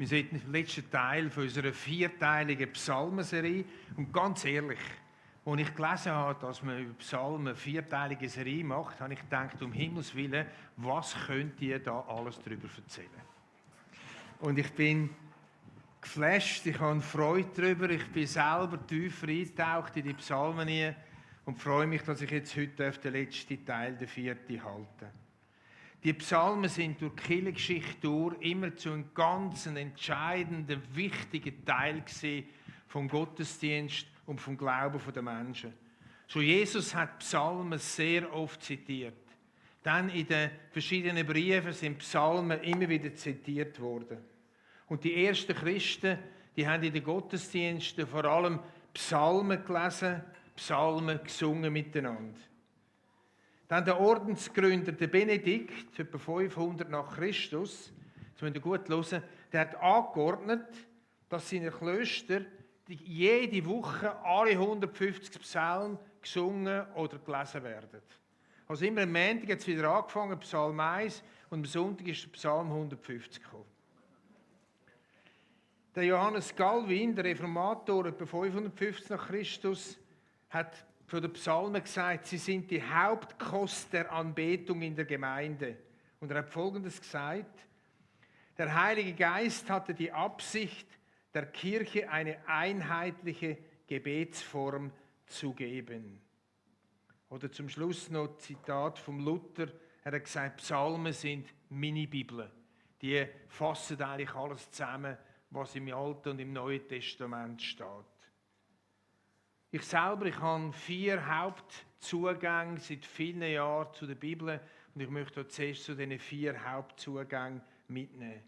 Wir sind im letzten Teil von unserer vierteiligen Psalmenserie. Und ganz ehrlich, als ich gelesen habe, dass man über Psalmen eine vierteilige Serie macht, habe ich gedacht, um Himmels Willen, was könnt ihr da alles darüber erzählen? Und ich bin geflasht, ich habe Freude darüber, ich bin selber tiefer eingetaucht in die Psalmen und freue mich, dass ich jetzt heute den letzten Teil, den vierten, halte. Die Psalmen sind durch die Kirchengeschichte durch immer zu einem ganz entscheidenden, wichtigen Teil vom Gottesdienst und vom Glauben der Menschen. Schon Jesus hat Psalmen sehr oft zitiert. Dann in den verschiedenen Briefen sind Psalmen immer wieder zitiert worden. Und die ersten Christen, die haben in den Gottesdiensten vor allem Psalmen gelesen, Psalmen gesungen miteinander. Dann der Ordensgründer, der Benedikt, etwa 500 nach Christus, das müsst ihr gut hören, der hat angeordnet, dass seine Klöster jede Woche alle 150 Psalmen gesungen oder gelesen werden. Also immer am Montag hat es wieder angefangen, Psalm 1, und am Sonntag ist der Psalm 150 gekommen. Der Johannes Calvin, der Reformator, etwa 550 nach Christus, hat für die Psalmen gesagt, sie sind die Hauptkost der Anbetung in der Gemeinde. Und er hat Folgendes gesagt: Der Heilige Geist hatte die Absicht, der Kirche eine einheitliche Gebetsform zu geben. Oder zum Schluss noch ein Zitat vom Luther. Er hat gesagt, Psalmen sind Mini-Bibeln. Die fassen eigentlich alles zusammen, was im Alten und im Neuen Testament steht. Ich selber, ich habe 4 Hauptzugänge seit vielen Jahren zu der Bibel und ich möchte zuerst zu diesen 4 Hauptzugängen mitnehmen.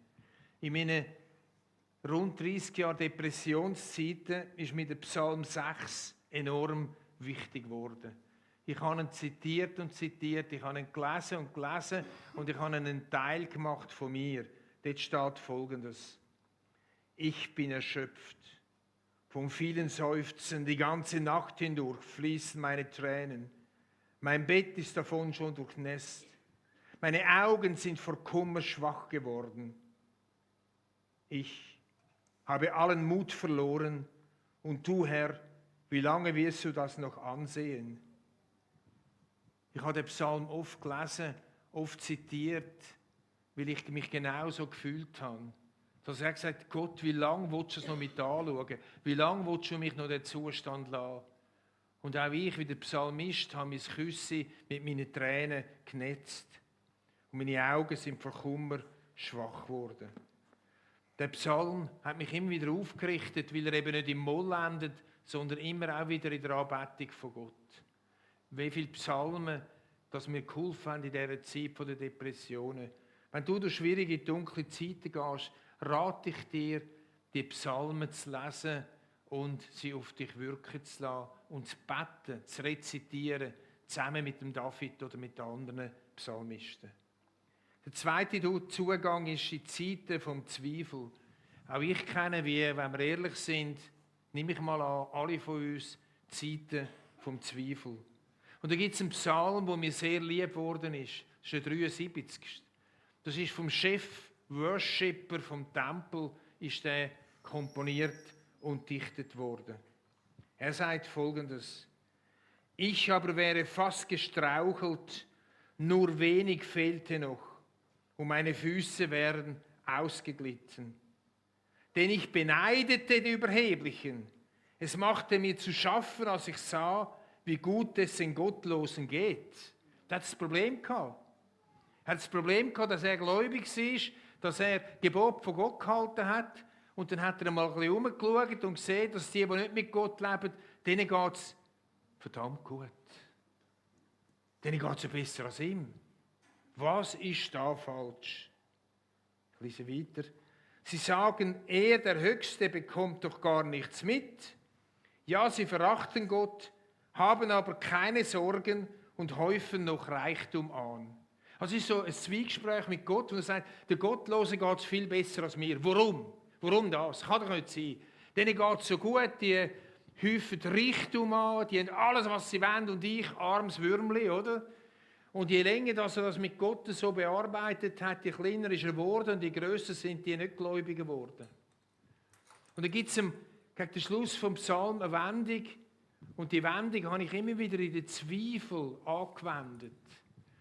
In meinen rund 30 Jahren Depressionszeiten ist mir der Psalm 6 enorm wichtig geworden. Ich habe ihn zitiert und zitiert, ich habe ihn gelesen und gelesen und ich habe einen Teil gemacht von mir. Dort steht Folgendes: Ich bin erschöpft. Vom vielen Seufzen die ganze Nacht hindurch fließen meine Tränen. Mein Bett ist davon schon durchnässt. Meine Augen sind vor Kummer schwach geworden. Ich habe allen Mut verloren. Und du, Herr, wie lange wirst du das noch ansehen? Ich habe den Psalm oft gelesen, oft zitiert, weil ich mich genauso gefühlt habe. Dass er gesagt hat, Gott, wie lange willst du es noch mit anschauen? Wie lange willst du mich noch den Zustand lassen? Und auch ich, wie der Psalmist, habe mein Küsse mit meinen Tränen genetzt. Und meine Augen sind vor Kummer schwach geworden. Der Psalm hat mich immer wieder aufgerichtet, weil er eben nicht im Moll endet, sondern immer auch wieder in der Anbetung von Gott. Wie viele Psalmen, dass mir geholfen haben in dieser Zeit der Depressionen. Wenn du durch schwierige, dunkle Zeiten gehst, rate ich dir, die Psalmen zu lesen und sie auf dich wirken zu lassen und zu beten, zu rezitieren, zusammen mit dem David oder mit den anderen Psalmisten. Der zweite Zugang ist die Zeiten vom Zweifel. Auch ich kenne, wie, wenn wir ehrlich sind, nehme ich mal an, alle von uns Zeiten vom Zweifel. Und da gibt es einen Psalm, der mir sehr lieb geworden ist. Das ist der 73. Das ist vom Chef Worshipper vom Tempel ist der komponiert und dichtet worden. Er sagt Folgendes: Ich aber wäre fast gestrauchelt, nur wenig fehlte noch, und meine Füße wären ausgeglitten. Denn ich beneidete die Überheblichen. Es machte mir zu schaffen, als ich sah, wie gut es den Gottlosen geht. Er hat das Problem gehabt. Er hat das Problem gehabt, dass er gläubig war, dass er Gebot von Gott gehalten hat. Und dann hat er mal ein bisschen herumgeschaut und gesehen, dass die nicht mit Gott leben, denen geht es verdammt gut. Denen geht es ja besser als ihm. Was ist da falsch? Ich lese weiter. Sie sagen, er, der Höchste, bekommt doch gar nichts mit. Ja, sie verachten Gott, haben aber keine Sorgen und häufen noch Reichtum an. Also es ist so ein Zwiegespräch mit Gott, wo er sagt, der Gottlose geht es viel besser als mir. Warum? Warum das? Kann doch nicht sein. Denen geht es so gut, die häufen Reichtum an, die haben alles, was sie wollen, und ich, armes Würmli, oder? Und je länger dass er das mit Gott so bearbeitet hat, je kleiner ist er geworden und je grösser sind die Nichtgläubigen geworden. Und dann gibt es gegen den Schluss vom Psalm eine Wendung. Und die Wendung habe ich immer wieder in den Zweifel angewendet.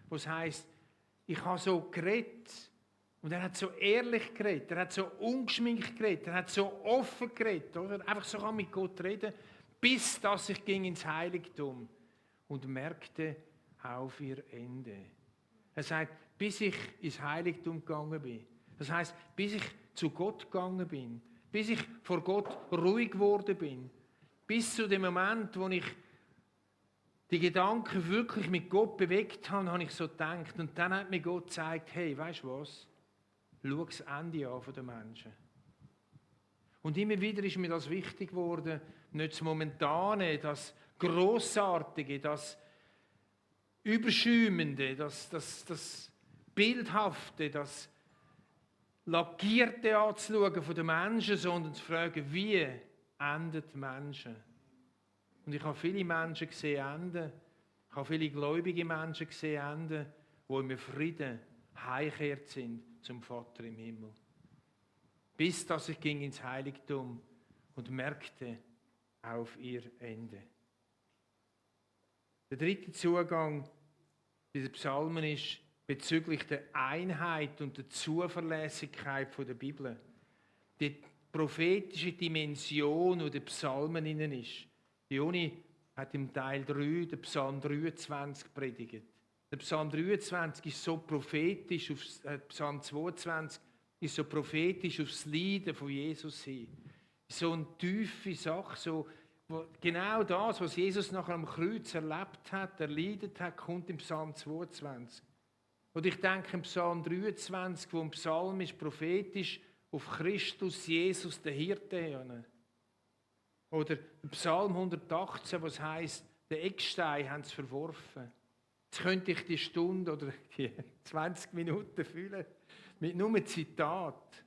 Was heisst, ich habe so geredet. Und er hat so ehrlich geredet, er hat so ungeschminkt geredet, er hat so offen geredet, oder? Einfach so kann mit Gott reden, bis dass ich ging ins Heiligtum und merkte auf ihr Ende. Er sagt, bis ich ins Heiligtum gegangen bin. Das heisst, bis ich zu Gott gegangen bin, bis ich vor Gott ruhig geworden bin, bis zu dem Moment, wo ich die Gedanken wirklich mit Gott bewegt habe, habe ich so gedacht. Und dann hat mir Gott gezeigt, hey, weißt du was? Schau das Ende an von den Menschen. Und immer wieder ist mir das wichtig geworden, nicht das Momentane, das Grossartige, das Überschäumende, das Bildhafte, das Lackierte anzuschauen von den Menschen, sondern zu fragen, wie enden die Menschen? Und ich habe viele Menschen gesehen enden, ich habe viele gläubige Menschen gesehen enden, die im Frieden heimgekehrt sind zum Vater im Himmel. Bis dass ich ging ins Heiligtum und merkte auf ihr Ende. Der dritte Zugang dieser Psalmen ist bezüglich der Einheit und der Zuverlässigkeit der Bibel. Die prophetische Dimension, die der Psalmen innen ist. Joni hat im Teil 3 den Psalm 23 predigt. Der Psalm 23 ist so prophetisch, Psalm 22 ist so prophetisch aufs Leiden von Jesus hin. So eine tiefe Sache, so, genau das, was Jesus nachher am Kreuz erlebt hat, erleidet hat, kommt im Psalm 22. Und ich denke, im Psalm 23, wo ein Psalm ist, prophetisch auf Christus, Jesus, der Hirte. Oder im Psalm 118, was heisst, den Eckstein haben sie verworfen. Jetzt könnte ich die Stunde oder die 20 Minuten füllen mit nur einem Zitat,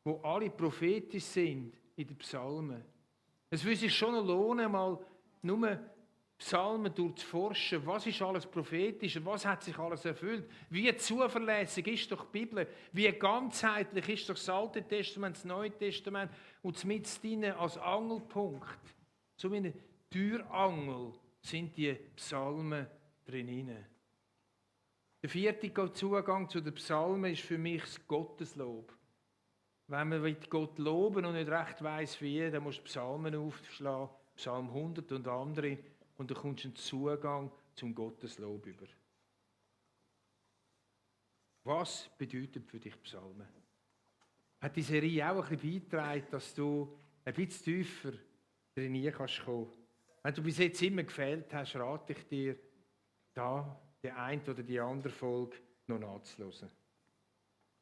wo alle prophetisch sind in den Psalmen. Es würde sich schon lohnen, mal nur Psalmen durchzuforschen. Was ist alles prophetisch? Was hat sich alles erfüllt? Wie zuverlässig ist doch die Bibel? Wie ganzheitlich ist doch das Alte Testament, das Neue Testament? Und mit ihnen als Angelpunkt, so wie eine Türangel, sind die Psalmen drin. Der vierte Zugang zu den Psalmen ist für mich das Gotteslob. Wenn man Gott loben und nicht recht weiss wie, dann musst du Psalmen aufschlagen, Psalm 100 und andere, und dann kommst du einen Zugang zum Gotteslob über. Was bedeutet für dich Psalmen? Hat die Serie auch ein bisschen beigetragen, dass du ein bisschen tiefer drin kannst kommen? Wenn du bis jetzt immer gefehlt hast, rate ich dir, da die eine oder die andere Folge noch nachzuhören.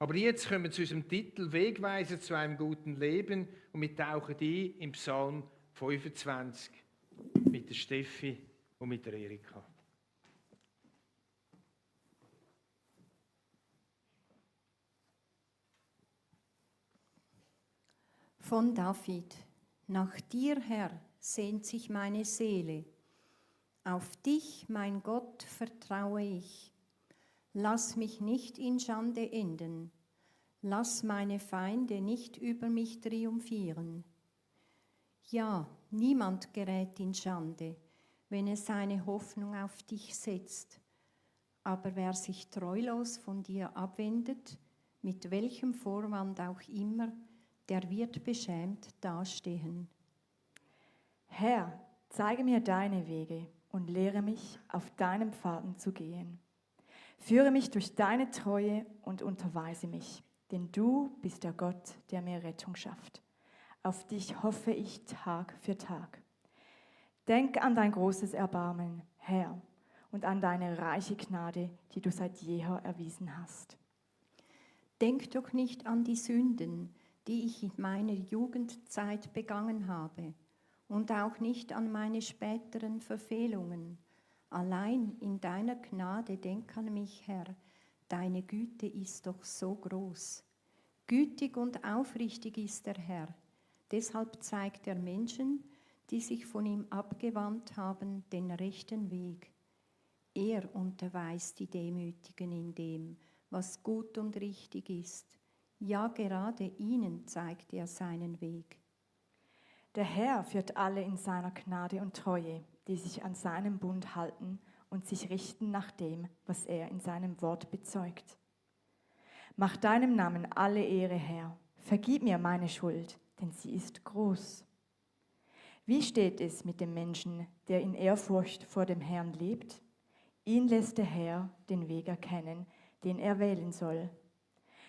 Aber jetzt kommen wir zu unserem Titel Wegweiser zu einem guten Leben und wir tauchen ein im Psalm 25 mit der Steffi und mit der Erika. Von David. Nach dir, Herr, sehnt sich meine Seele. Auf dich, mein Gott, vertraue ich. Lass mich nicht in Schande enden. Lass meine Feinde nicht über mich triumphieren. Ja, niemand gerät in Schande, wenn er seine Hoffnung auf dich setzt. Aber wer sich treulos von dir abwendet, mit welchem Vorwand auch immer, der wird beschämt dastehen. Herr, zeige mir deine Wege und lehre mich, auf deinen Pfaden zu gehen. Führe mich durch deine Treue und unterweise mich, denn du bist der Gott, der mir Rettung schafft. Auf dich hoffe ich Tag für Tag. Denk an dein großes Erbarmen, Herr, und an deine reiche Gnade, die du seit jeher erwiesen hast. Denk doch nicht an die Sünden, die ich in meiner Jugendzeit begangen habe, und auch nicht an meine späteren Verfehlungen. Allein in deiner Gnade denk an mich, Herr, deine Güte ist doch so groß. Gütig und aufrichtig ist der Herr, deshalb zeigt er Menschen, die sich von ihm abgewandt haben, den rechten Weg. Er unterweist die Demütigen in dem, was gut und richtig ist. Ja, gerade ihnen zeigt er seinen Weg. Der Herr führt alle in seiner Gnade und Treue, die sich an seinem Bund halten und sich richten nach dem, was er in seinem Wort bezeugt. Mach deinem Namen alle Ehre, Herr. Vergib mir meine Schuld, denn sie ist groß. Wie steht es mit dem Menschen, der in Ehrfurcht vor dem Herrn lebt? Ihn lässt der Herr den Weg erkennen, den er wählen soll.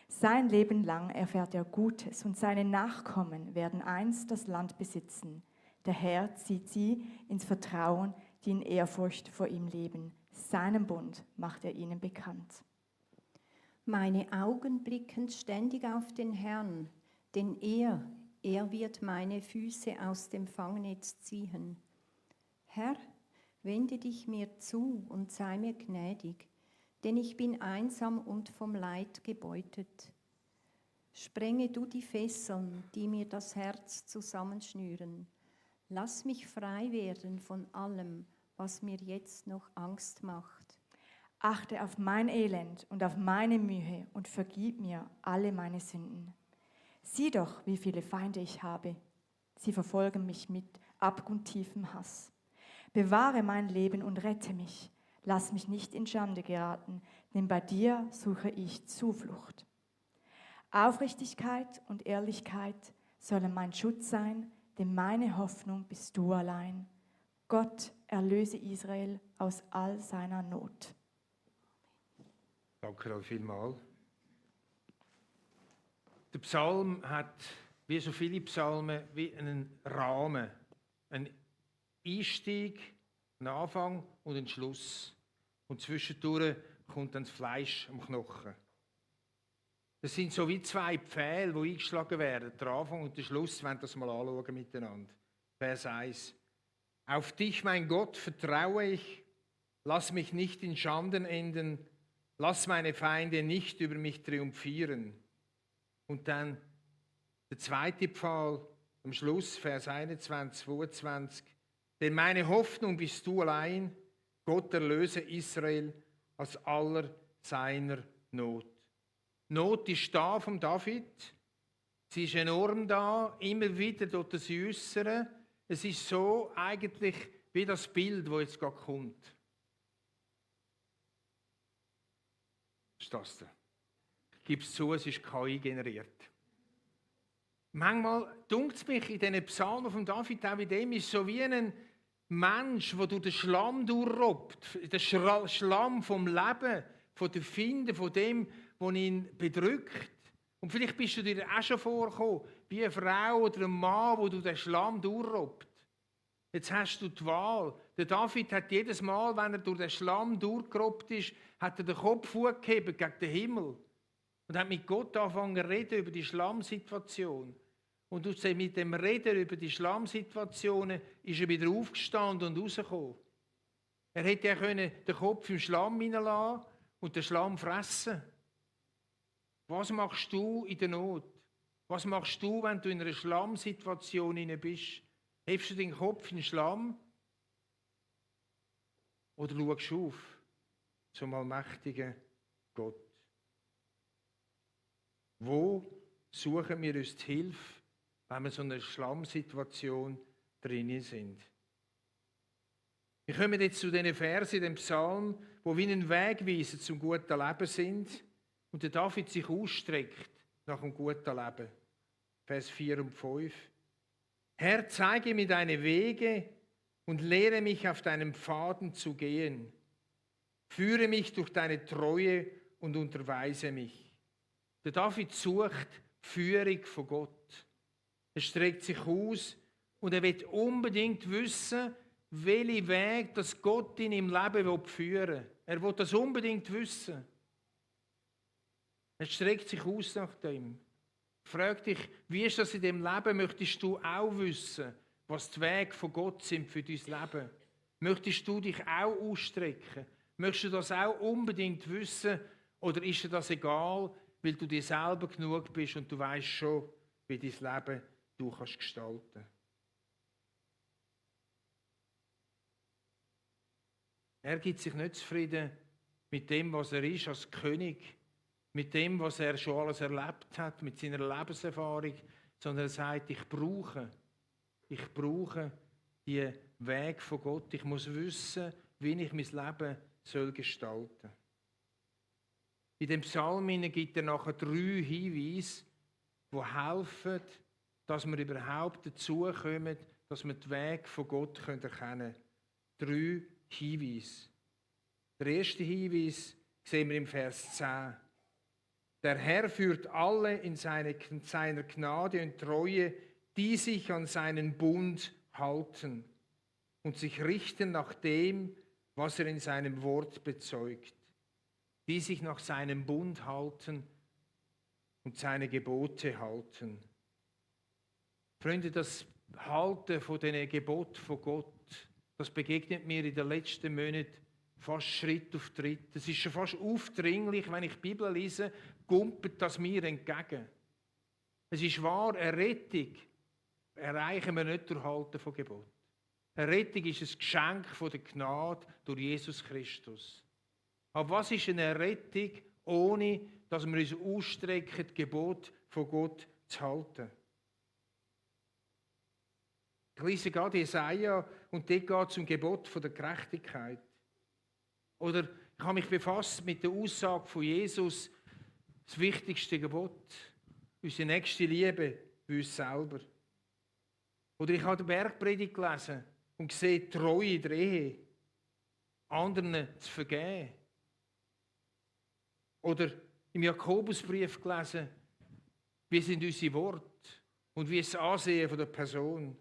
Sein Leben lang erfährt er Gutes und seine Nachkommen werden einst das Land besitzen. Der Herr zieht sie ins Vertrauen, die in Ehrfurcht vor ihm leben. Seinen Bund macht er ihnen bekannt. Meine Augen blicken ständig auf den Herrn, denn er wird meine Füße aus dem Fangnetz ziehen. Herr, wende dich mir zu und sei mir gnädig, denn ich bin einsam und vom Leid gebeutet. Sprenge du die Fesseln, die mir das Herz zusammenschnüren. Lass mich frei werden von allem, was mir jetzt noch Angst macht. Achte auf mein Elend und auf meine Mühe und vergib mir alle meine Sünden. Sieh doch, wie viele Feinde ich habe. Sie verfolgen mich mit abgrundtiefem Hass. Bewahre mein Leben und rette mich. Lass mich nicht in Schande geraten, denn bei dir suche ich Zuflucht. Aufrichtigkeit und Ehrlichkeit sollen mein Schutz sein, denn meine Hoffnung bist du allein. Gott, erlöse Israel aus all seiner Not. Danke vielmals. Der Psalm hat, wie so viele Psalmen, wie einen Rahmen, einen Einstieg, einen Anfang und einen Schluss. Und zwischendurch kommt dann das Fleisch am Knochen. Das sind so wie zwei Pfähle, die eingeschlagen werden. Der Anfang und der Schluss, wenn wir das mal anschauen miteinander. Vers 1. Auf dich, mein Gott, vertraue ich. Lass mich nicht in Schanden enden. Lass meine Feinde nicht über mich triumphieren. Und dann der zweite Pfahl am Schluss, Vers 21, 22. Denn meine Hoffnung bist du allein, Gott erlöse Israel aus aller seiner Not. Not ist da vom David. Sie ist enorm da. Immer wieder tut er sie äußern. Es ist so eigentlich wie das Bild, das jetzt gerade kommt. Was ist das denn? Ich gebe es zu, es ist KI generiert. Manchmal dunkt es mich in diesen Psalmen von David, auch in dem ist so wie ein Mensch, der durch den Schlamm durchrobbt, den Schlamm vom Leben, von der Finden, von dem, was ihn bedrückt. Und vielleicht bist du dir auch schon vorgekommen, wie eine Frau oder ein Mann, wo du den Schlamm durchrobbt. Jetzt hast du die Wahl. Der David hat jedes Mal, wenn er durch den Schlamm durchgerobbt ist, hat er den Kopf hochgehoben gegen den Himmel und hat mit Gott angefangen zu reden über die Schlammsituation. Und mit dem Reden über die Schlammsituationen ist er wieder aufgestanden und rausgekommen. Er hätte ja den Kopf im Schlamm hineinlassen und den Schlamm fressen. Was machst du in der Not? Was machst du, wenn du in einer Schlammsituation bist? Hebst du den Kopf in den Schlamm? Oder schaust du auf zum allmächtigen Gott? Wo suchen wir uns die Hilfe, wenn wir in so einer Schlammsituation drin sind? Wir kommen jetzt zu diesen Versen in dem Psalm, wo wie ein Wegweiser zum guten Leben sind und der David sich ausstreckt nach einem guten Leben. Vers 4 und 5. Herr, zeige mir deine Wege und lehre mich auf deinem Pfaden zu gehen. Führe mich durch deine Treue und unterweise mich. Der David sucht Führung von Gott. Er streckt sich aus und er will unbedingt wissen, welchen Weg das Gott in im Leben führen will. Er will das unbedingt wissen. Er streckt sich aus nach dem. Frag dich, wie ist das in dem Leben? Möchtest du auch wissen, was die Wege von Gott sind für dein Leben? Möchtest du dich auch ausstrecken? Möchtest du das auch unbedingt wissen? Oder ist dir das egal, weil du dir selber genug bist und du weißt schon, wie dein Leben du kannst gestalten? Er gibt sich nicht zufrieden mit dem, was er ist als König, mit dem, was er schon alles erlebt hat, mit seiner Lebenserfahrung, sondern er sagt, ich brauche die Weg von Gott. Ich muss wissen, wie ich mein Leben soll gestalten. In dem Psalm gibt er nachher 3 Hinweise, die helfen, dass wir überhaupt dazu kommen, dass wir den Weg von Gott erkennen können. 3 Hinweise. Der erste Hinweis sehen wir im Vers 10. Der Herr führt alle in seiner Gnade und Treue, die sich an seinen Bund halten und sich richten nach dem, was er in seinem Wort bezeugt. Die sich nach seinem Bund halten und seine Gebote halten. Freunde, das Halten von den Geboten von Gott, das begegnet mir in den letzten Monaten fast Schritt auf Schritt. Es ist schon fast aufdringlich, wenn ich die Bibel lese, kumpelt das mir entgegen. Es ist wahr, eine Rettung erreichen wir nicht durch Halten von Geboten. Eine Rettung ist ein Geschenk von der Gnade durch Jesus Christus. Aber was ist eine Rettung, ohne dass wir uns ausstrecken, das Gebot von Gott zu halten? Ich lese gerade Jesaja und dort geht es um Gebot von der Gerechtigkeit. Oder ich habe mich befasst mit der Aussage von Jesus, das wichtigste Gebot, unsere nächste Liebe für uns selber. Oder ich habe die Bergpredigt gelesen und gesehen, Treue in der Ehe, anderen zu vergeben. Oder im Jakobusbrief gelesen, wie sind unsere Worte und wie ist das Ansehen von der Person.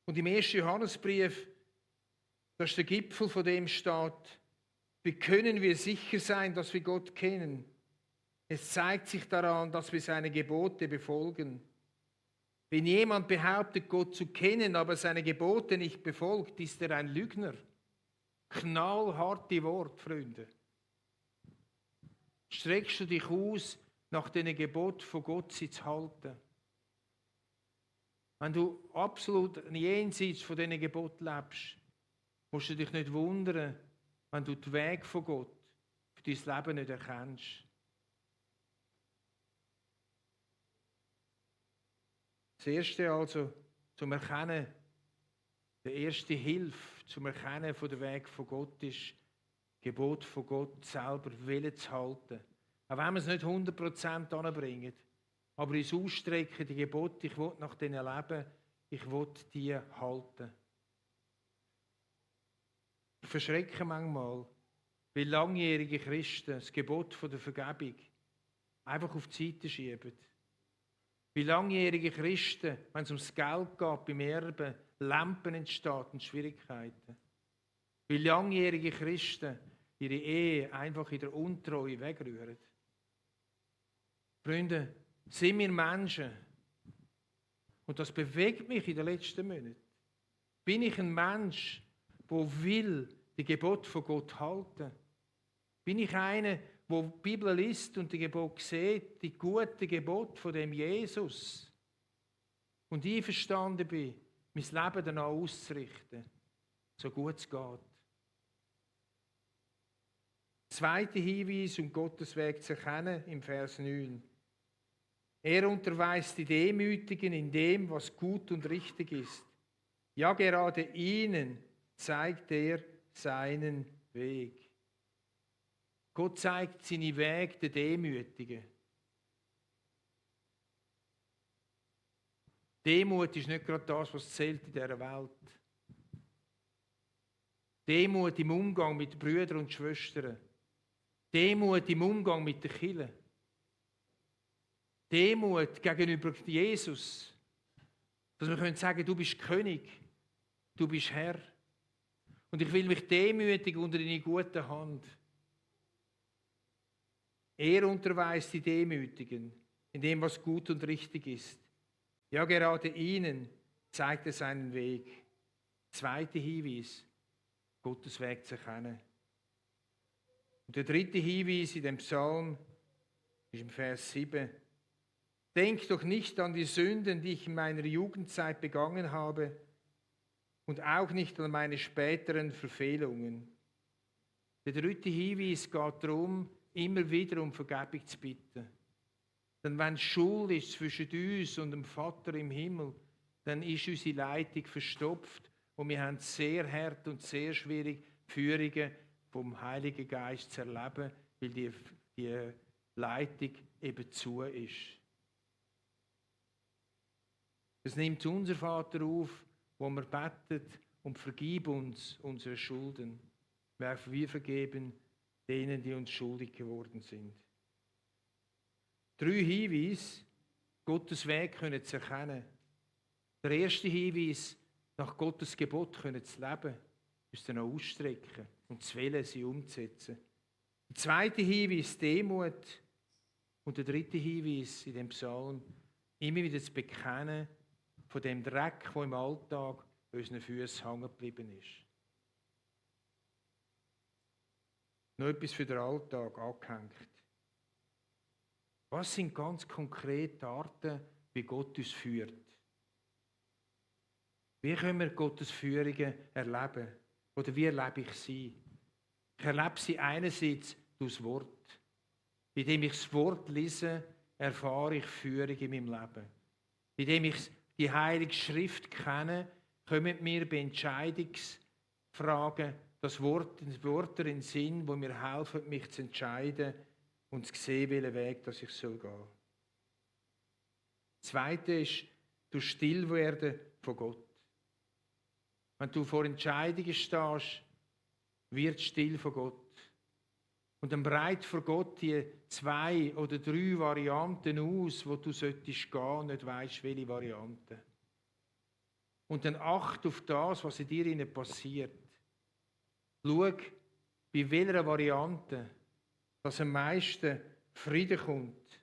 Und im 1. Johannesbrief, da ist der Gipfel, von dem steht, wie können wir sicher sein, dass wir Gott kennen? Es zeigt sich daran, dass wir seine Gebote befolgen. Wenn jemand behauptet, Gott zu kennen, aber seine Gebote nicht befolgt, ist er ein Lügner. Knallharte Wort, Freunde. Streckst du dich aus, nach den Geboten von Gott sie zu halten? Wenn du absolut jenseits von diesen Geboten lebst, musst du dich nicht wundern, wenn du den Weg von Gott für dein Leben nicht erkennst. Das Erste also, zum Erkennen, die erste Hilfe zum Erkennen von der Weg von Gott ist, Gebot von Gott selber Willen zu halten. Auch wenn wir es nicht 100% anbringen, aber uns ausstrecken, die Gebote, ich will nach denen leben, ich will die halten. Ich verschrecke manchmal, wie langjährige Christen das Gebot von der Vergebung einfach auf die Seite schieben. Wie langjährige Christen, wenn es ums Geld geht, beim Erben, Lampen entstehen und Schwierigkeiten. Wie langjährige Christen ihre Ehe einfach in der Untreue wegrühren. Freunde, sind wir Menschen, und das bewegt mich in den letzten Monaten, bin ich ein Mensch, der will die Gebote von Gott halten? Bin ich einer, der die Bibel liest und die Gebote sieht, die guten Gebote von dem Jesus, und einverstanden bin, mein Leben danach auszurichten, so gut es geht? Zweiter Hinweis, um Gottes Weg zu erkennen, im Vers 9. Er unterweist die Demütigen in dem, was gut und richtig ist. Ja, gerade ihnen zeigt er seinen Weg. Gott zeigt seine Wege den Demütigen. Demut ist nicht gerade das, was zählt in dieser Welt. Demut im Umgang mit Brüdern und Schwestern. Demut im Umgang mit der Kirche. Demut gegenüber Jesus. Dass wir können sagen, du bist König, du bist Herr. Und ich will mich demütigen unter deine gute Hand. Er unterweist die Demütigen in dem, was gut und richtig ist. Ja, gerade ihnen zeigt er seinen Weg. Zweiter Hinweis, Gottes Weg zu erkennen. Und der dritte Hinweis in dem Psalm ist im Vers 7. Denk doch nicht an die Sünden, die ich in meiner Jugendzeit begangen habe. und auch nicht an meine späteren Verfehlungen. Der dritte Hinweis geht darum, immer wieder um Vergebung zu bitten. Denn wenn Schuld ist zwischen uns und dem Vater im Himmel, dann ist unsere Leitung verstopft und wir haben sehr hart und sehr schwierig Führungen vom Heiligen Geist zu erleben, weil die Leitung eben zu ist. Es nimmt unser Vater auf, wo wir beten und vergib uns unsere Schulden. Wir vergeben denen, die uns schuldig geworden sind. 3 Hinweise, Gottes Weg zu erkennen. Der erste Hinweis, nach Gottes Gebot zu leben, ist dann auch ausstrecken und zu wählen, sie umzusetzen. Der zweite Hinweis, Demut. Und der dritte Hinweis in dem Psalm, immer wieder zu bekennen von dem Dreck, der im Alltag an unseren Füßen hängen geblieben ist. Noch etwas für den Alltag angehängt. Was sind ganz konkrete Arten, wie Gott uns führt? Wie können wir Gottes Führungen erleben? Oder wie erlebe ich sie? Ich erlebe sie einerseits durchs Wort. Indem ich das Wort lese, erfahre ich Führung in meinem Leben. Indem ich die Heilige Schrift kenne, kommen mir bei Entscheidungsfragen Wörter in den Sinn, die mir helfen, mich zu entscheiden und zu sehen, welchen Weg ich gehen soll. Das Zweite ist, durch Stillwerden von Gott. Wenn du vor Entscheidungen stehst, wird still von Gott. Und dann breit vor Gott die 2 oder 3 Varianten aus, wo du solltest gehen und nicht weisst, welche Variante. Und dann acht auf das, was in dir passiert. Schau, bei welcher Variante dass am meisten Frieden kommt,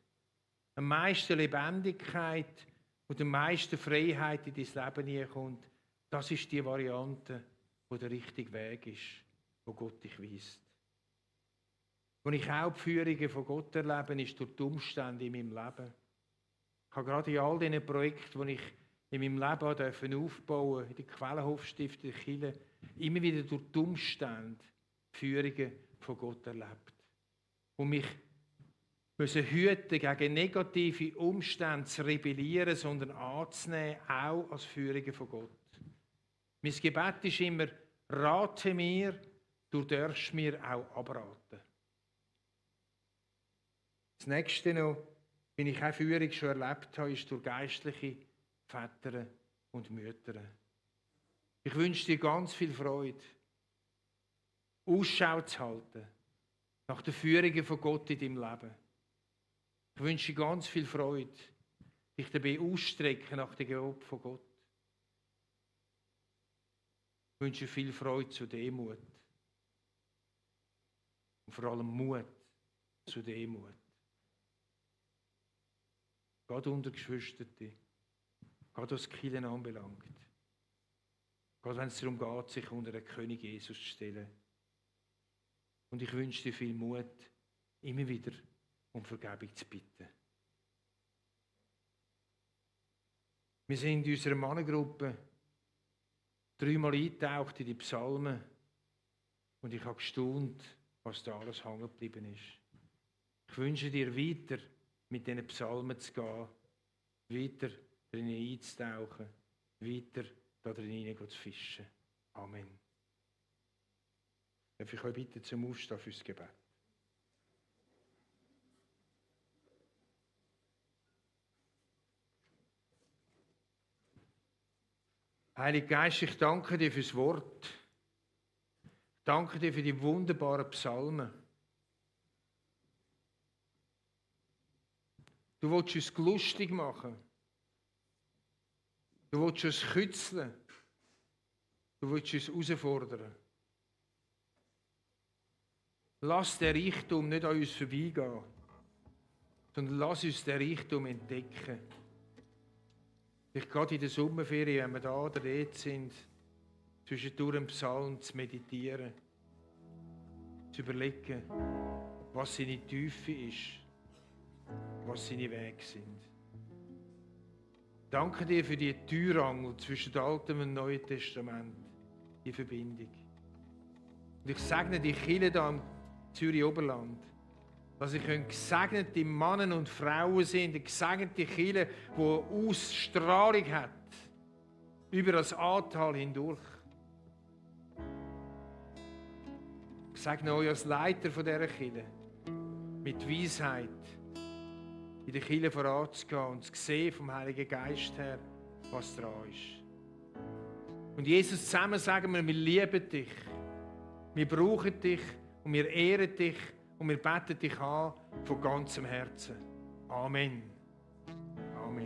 am meisten Lebendigkeit und am meisten Freiheit in dein Leben hineinkommt. Das ist die Variante, wo der richtige Weg ist, wo Gott dich weist. Wenn ich auch die Führungen von Gott erlebe, ist durch die Umstände in meinem Leben. Ich habe gerade in all diesen Projekten, die ich in meinem Leben aufbauen durfte, in der Quellenhofstiftung, in der Kirche, immer wieder durch die Umstände Führungen von Gott erlebt. Und mich müssen hüten, gegen negative Umstände zu rebellieren, sondern anzunehmen, auch als Führungen von Gott. Mein Gebet ist immer, rate mir, du darfst mir auch abraten. Das nächste noch, wenn ich auch Führung schon erlebt habe, ist durch geistliche Väter und Mütter. Ich wünsche dir ganz viel Freude, Ausschau zu halten nach den Führungen von Gott in deinem Leben. Ich wünsche dir ganz viel Freude, dich dabei ausstrecken nach dem Gebot von Gott. Ich wünsche dir viel Freude zu Demut. Und vor allem Mut zu Demut. Gerade unter Geschwisterte, gerade was Kirchen anbelangt. Gerade wenn es darum geht, sich unter den König Jesus zu stellen. Und ich wünsche dir viel Mut, immer wieder um Vergebung zu bitten. Wir sind in unserer Mannengruppe 3-mal eingetaucht in die Psalmen und ich habe gestaunt, was da alles hängen geblieben ist. Ich wünsche dir weiter mit diesen Psalmen zu gehen, weiter darin einzutauchen, weiter darin zu fischen. Amen. Darf ich euch bitten zum Aufstehen fürs Gebet? Heiliger Geist, ich danke dir fürs Wort. Ich danke dir für die wunderbaren Psalmen. Du willst uns lustig machen. Du willst uns kützeln. Du willst uns herausfordern. Lass den Reichtum nicht an uns vorbeigehen, sondern lass uns den Reichtum entdecken. Ich gerade in der Sommerferien, wenn wir da oder dort sind, zwischendurch im Psalm zu meditieren, zu überlegen, was seine Tiefe ist, was seine Wege sind. Danke dir für die Türangel zwischen dem Alten und Neuen Testament, die Verbindung. Und ich segne die Kirche hier im Zürich-Oberland, dass ich gesegnete Männer und Frauen sind, eine gesegnete Kirche, die eine Ausstrahlung hat über das Ahrtal hindurch. Ich segne euch als Leiter von dieser Kirche mit Weisheit in der Kirche voranzugehen und zu sehen vom Heiligen Geist her, was dran ist. Und Jesus, zusammen sagen wir lieben dich, wir brauchen dich und wir ehren dich und wir beten dich an von ganzem Herzen. Amen.